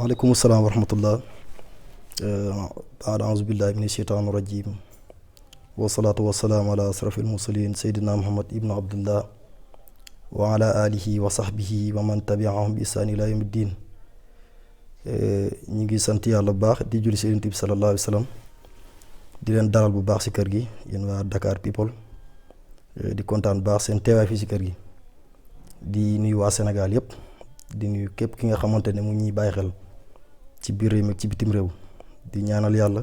waaleykum salaam wa rahmatullah. baada auzu billahi min asheytaan rajim wasalaatu wasalaamu ala asrafil mursalin seydina muhammad ibnu abdullah wa ala alihi wa sahbihi wa man tabiahum bi ihsaan ila yawmi ddin. ñu ngi sant yàlla bu baax di julli si Yonent bi sallallahu alayhi wa sallam di leen dalal bu baax si kër gi yéen waa Dakar People di kontaan bu baax seen teewaay fii si kër gi di nuyu waa Sénégal yëpp di nuyu képp ki nga xamante ne mu ñuy bàyyi xel ci biir réew mi ci bitim réew di ñaanal yàlla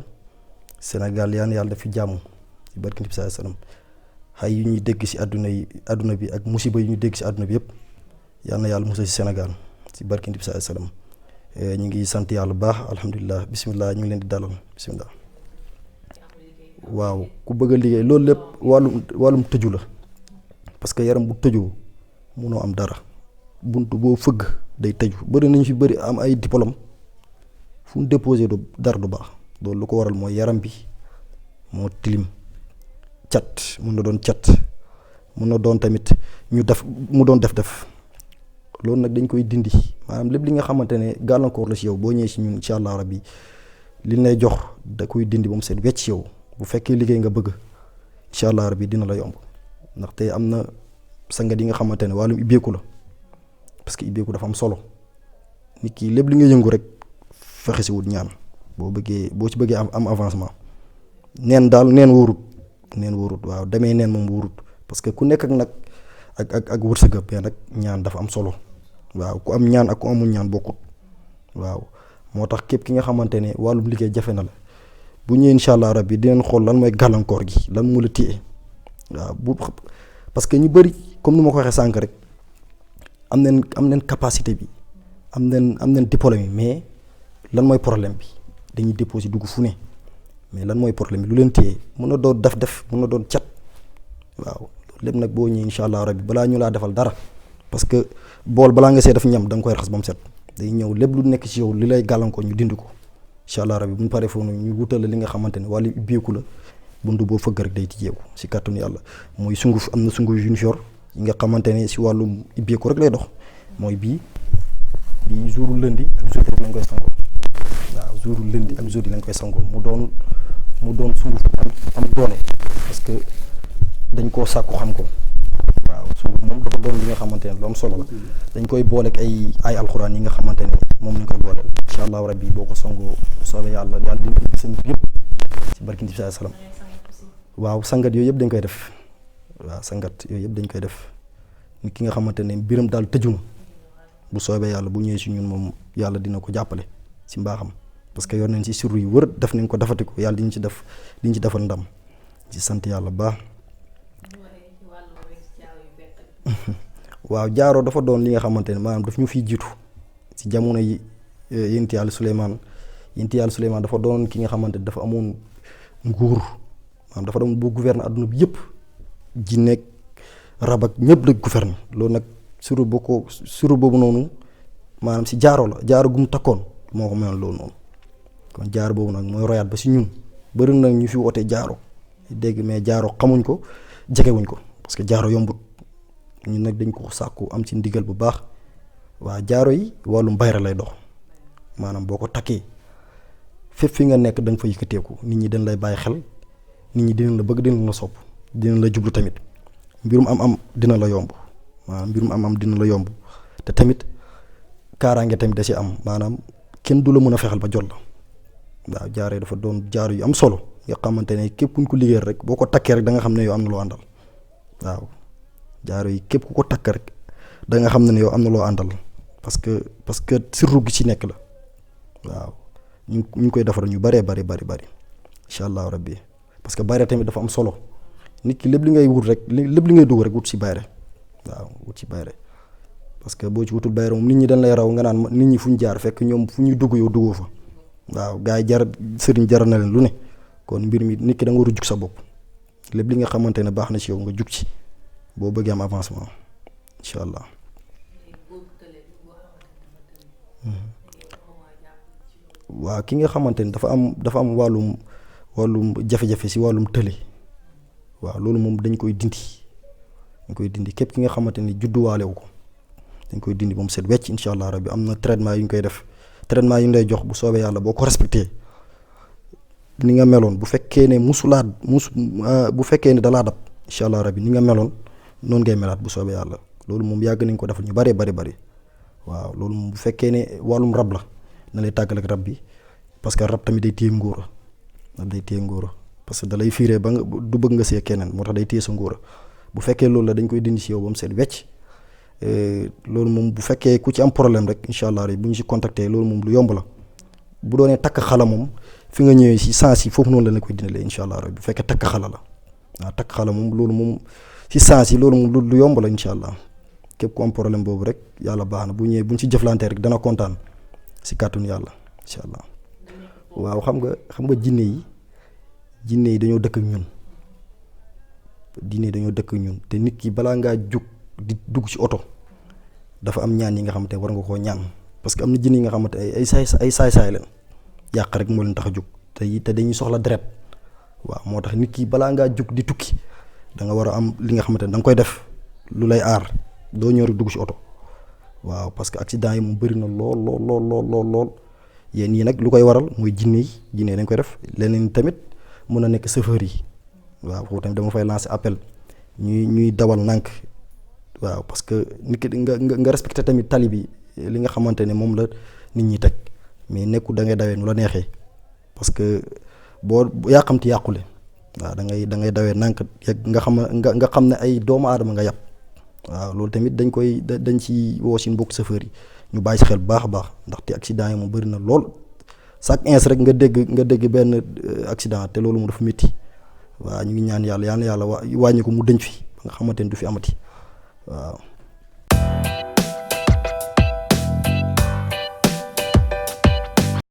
Sénégal yàlla def fi jàmm ci barke Nabi sallallahu alayhi wa sallam xay yu ñuy dégg si àdduna bi ak musiba yu ñuy dégg si àdduna bi yëpp yal na yàlla musal si Sénégal ci barke Nabi sallallahu alayhi wa sallam. ñu ngi sant yàlla bu baax alhamdulilah bisimilah ñu ngi leen di dalal bisimilah. waaw ku bëgg a liggéey loolu lépp wàllum tëju la parce que yaram bu tëjoo munoo am dara bunt boo fëgg day tëju bëri nañu fi bëri am ay diplôme fu mu déposé du dara du baax loolu lu ko waral mooy yaram bi moo tilim cat mun na doon cat mun na doon tamit ñu def mu doon def loolu nag dañ koy dindi maanaam lépp li nga xamante ne gàllankoor la si yow boo ñëwee si ñun incha allah rabbi li lay jox da koy dindi ba mu seet wecc yow bu fekkee liggéey nga bëgg incha allah rabbi dina la yomb ndaxte am na sangat yi nga xamante ne wàllum ibbeeku la parce que ibbeeku dafa am solo nit ki lépp li nga yëngu rek fexe si wut ñaan boo ci bëggee am avancement neen wóorut waaw demee neen moom wóorut parce que ku nekk ak nag ak wërsëgam mais nag ñaan dafa am solo. waaw ku am ñaan ak ku amul ñaan bokkut waaw moo tax képp ki nga xamante ne wàllum liggéey jafe na la bu ñëwee incha allah rabbi dinañ xool lan mooy gàllankoor gi lan mu la téye waaw parce que ñu bëri comme ni ma ko waxee sànq rek am nañ capacité bi am nañ diplôme yi mais lan mooy problème bi dañuy déposé dugg fu ne mais lan mooy problème bi lu leen téye mun na doon def mun na doon cat waaw lépp nag boo ñëwee incha allah rabbi balaa ñu laa defal dara. parce que bool balaa nga see def ñam da nga koy raxas ba mu set day ñëw lépp lu nekk ci yow li lay gàllankoor ñu dindi ko incha allah rabbi bu ñu paree foofu ñu wutal li nga xamante ne wàllu ubbeeku la buntu boo fëgg rek day tijjeeku si kàttanu yàlla mooy sunguf am na sunguf yu ñu yor yi nga xamante ne si wàllum ubbeeku rek lay dox mooy bii jouru lundi ak jeudi lañ koy sangoo waaw jouru lundi ak jeudi lañ koy sangoo mu doon sunguf am doole parce que dañ koo sàkku xam ko. waaw sunguf moom dafa doon li nga xamante ne lu am solo la dañ koy booleeg ay alxuraan yi nga xamante ne moom lañ koy booleel incha allahu rabbi boo ko sangoo soobee yàlla dina ubbi seen yëpp ci barki Nabi sallallahu alayhi wasallam waaw sangat yooyu yëpp dañ koy def waaw sangat yooyu yëpp dañ koy def nit ki nga xamante ne mbiram daal tëju na bu soobee yàlla bu ñëwee si ñun moom yàlla dina ko jàppale si mbaaxam parce que yor nañ si sirru yu wër def nañ ko defati ko yàlla diñ ci defal ndam ci sant yàlla baax. waaw jaaro dafa doon li nga xamante ne maanaam daf ñu fiy jiitu ci jamono yi yonent Yàlla Suleymaan dafa doon ki nga xamante ne dafa amoon nguur maanaam dafa doon boo gouverner adduna bi yëpp jinne ak rab ak ñëpp la gouverner loolu nag suru boobu noonu maanaam si jaaro la jaaro gu mu takkoon moo ko mayoon loolu noonu kon jaaro boobu nag mooy royaat ba si ñun bëri nag ñu fi wootee jaaro dégg mais jaaro xamuñ ko jegewuñ ko parce que jaaro yombut. ñun nag dañ ko sàkku am ci ndigal bu baax waa jaaro yi wàllum bayra lay dox maanaam boo ko takkee fépp fi nga nekk da nga fa yëkkateeku nit ñi dañ lay bàyyi xel nit ñi dinañ la bëgg dinañ la sopp dinañ la jublu tamit mbirum am dina la yomb maanaam mbirum am dina la yomb te tamit kaaraange tamit da ci am maanaam kenn du la mën a fexel ba jot la waaw jaaro yi dafa doon jaaro yu am solo nga xamante ne képp kuñ ko liggéey rek boo ko takkee rek da nga xam ne yow am na loo àndal waaw. jaaro yi képp ku ko takk rek da nga xam ne yow am na loo àndal parce que sirru gi ci nekk la waaw ñu ngi koy defar ñu bëree bari incha allah rabbi parce que bayre tamit dafa am solo nit ki lépp li ngay wut rek lépp li ngay dugg rek wut ci bayre waaw wut ci bayre parce que boo ci wutul bayre moom nit ñi dañ lay raw nga naan nit ñi fu ñu jaar fekk ñoom fu ñuy dugg yow duggoo fa waaw gars yi sëriñ jaral na leen lu ne kon mbir mi nit ki da nga war a jug sa bopp lépp li nga xamante ne baax na ci yow nga jug ci. boo bëggee am avancement incha allah. waaw ki nga xamante ni dafa am wàllum jafe-jafe si wàllum tële waaw loolu moom dañ koy dindi képp ki nga xamante ni judduwaale wu ko dañ koy dindi ba mu set wecc incha allah rabbi am na traitement yu ñu koy def traitement yi ñu lay jox bu soobee yàlla boo ko respecté ni nga meloon bu fekkee ne bu fekkee ne dalaa dab incha allah rabbi ni nga meloon noonu ngay melaat bu soobee yàlla loolu moom yàgg nañ ko defal ñu bari waaw loolu moom bu fekkee ne wàllum rab la na lay tàggal ak rab bi parce que rab tamit day téye ngóora parce que da lay fiiree ba nga du bëgg nga see keneen moo tax day téye sa ngóora bu fekkee loolu la dañ koy dindi si yow ba mu seet wecc loolu moom bu fekkee ku ci am problème rek incha allah bu ñu si contacter loolu moom lu yomb la bu doonee takk xala moom fi nga ñëwee si sens yi foofu noonu la koy dindalee incha allah bu fekkee takk xala la waaw takk xala moom loolu moom si sens yi loolu moom lu yomb la incha allah képp ku am problème boobu rek yàlla baax na bu ñëwee bu ñu si jëflantee rek dana kontaan si kàttanu yàlla incha allah. waaw xam nga jinne yi dañoo dëkk ak ñun te nit ki balaa ngaa jug di dugg ci oto dafa am ñaan yi nga xamante ne war nga koo ñaan parce que am na jinne yi nga xamante ay saay-saay leen yàq rek moo leen tax a jug te dañuy soxla deret waaw moo tax nit ki balaa ngaa jug di tukki da nga war a am li nga xamante ne da nga koy def lu lay aar doo ñëw rek dugg ci oto waaw parce que accident yi moom bëri na lool yéen yi nag lu koy waral mooy jinne yi dañ koy def leneen tamit mën a nekk chauffeur yi waaw foofu tamit dama fay lancer appel ñuy dawal nànk waaw parce que nit ki nga respecté tamit tali bi li nga xamante ne moom la nit ñi teg mais nekku da ngay dawee nu la neexee parce que boo yàqamti yàqule waaw da ngay dawee nànk nga xam ne ay doomu aadama nga yàpp waaw loolu tamit dañ ci woo si mbokk chauffeur yi ñu bàyyi si xel bu baax a baax ndaxte accident yi moom bëri na lool chaque instant rek nga dégg benn accident te loolu mu dafa métti waaw ñu ngi ñaan yàlla wàññi ko mu dëñ fi ba nga xamante ni du fi amati waaw.